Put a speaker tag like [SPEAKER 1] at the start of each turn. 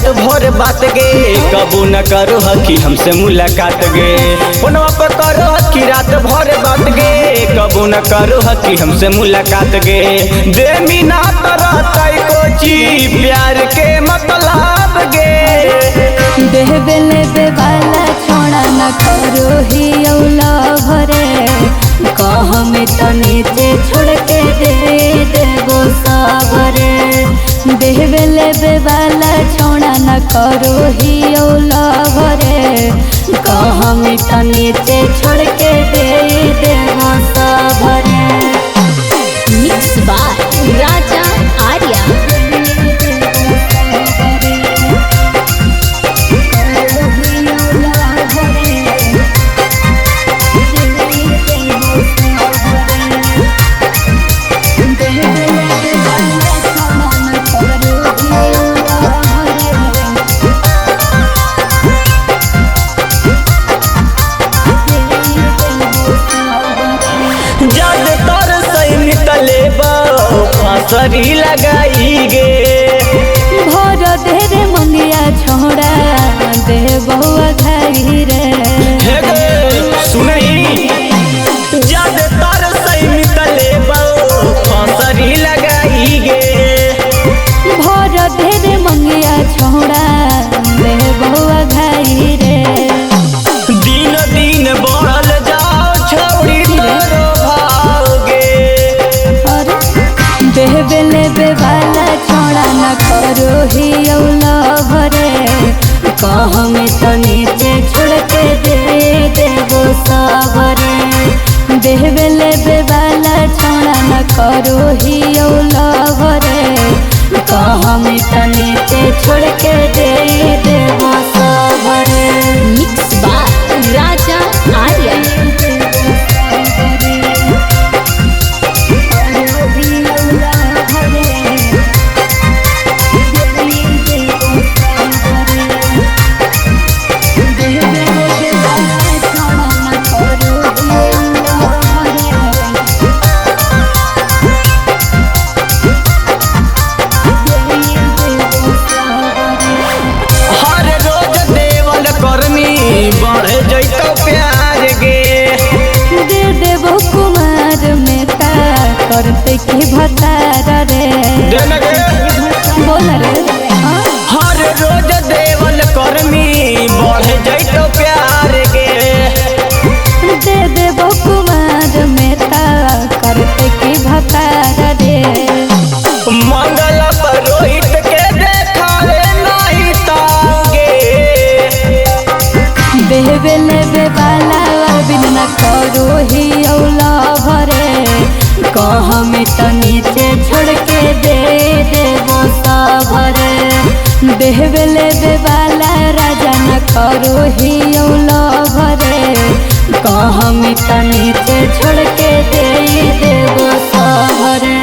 [SPEAKER 1] रात भर बात गे, कबू न करो हकी हमसे मुलाकात गे। फोनवा पर करो हकी रात भर बात गे, कबू न करो हकी हमसे मुलाकात गे। दे मीना तरतई कोची प्यार के मतलब गे।
[SPEAKER 2] देबे लेबे वाला छोड़ा न करो ही औला भरे, कह में तो नीचे छोड़ के दे देबो सबरे। देबे लेबे वाला छोड़ा न करो ही औला भरे, कह में तो नीचे छोड़ के दे देबो सबरे।
[SPEAKER 3] Mix by Raja Arya.
[SPEAKER 1] फांसरी लगाई गे,
[SPEAKER 2] भोर देरे मंगिया छोड़ा दे बहुआ खाई रे।
[SPEAKER 1] हे गे सुनही ज्यादातर सही निकले फांसरी लगाई गे,
[SPEAKER 2] भोर देरे मंगिया छोड़ा दे बहुआ खाई रे।
[SPEAKER 1] दिन दिन बढ़ल जाओ छोड़ी तोरो भाव गे।
[SPEAKER 2] देबे लेबे वाला छोड़ा न करो ही औला भरे, कह में तो नीचे छोड़ के दे देबो सबरे। देबे लेबे वाला छोड़ा न करो ही औला भरे, कह में तो नीचे छोड़ के दे देबो सबरे।
[SPEAKER 3] Mix by Raja Arya.
[SPEAKER 1] हर रोज देवल करनी बढ़ जैतो प्यार गे।
[SPEAKER 2] दे देबो कुमार मेता करते की भतार रे।
[SPEAKER 1] देन गे
[SPEAKER 2] बोल रे।
[SPEAKER 1] हर रोज देवल करनी बढ़ जैतो प्यार गे।
[SPEAKER 2] दे देबो कुमार मेता करते की भतार रे।
[SPEAKER 1] मंगल पुरोहित के देखावे नहीं तागे।
[SPEAKER 2] देबे लेबे वाला बिन न करो ही औला भरे, कह में तो नीचे छोड़ के दे देबो सबरे। देबे लेबे वाला राजा न करो ही औला भरे, कह में तो नीचे छोड़ के दे देबो सबरे।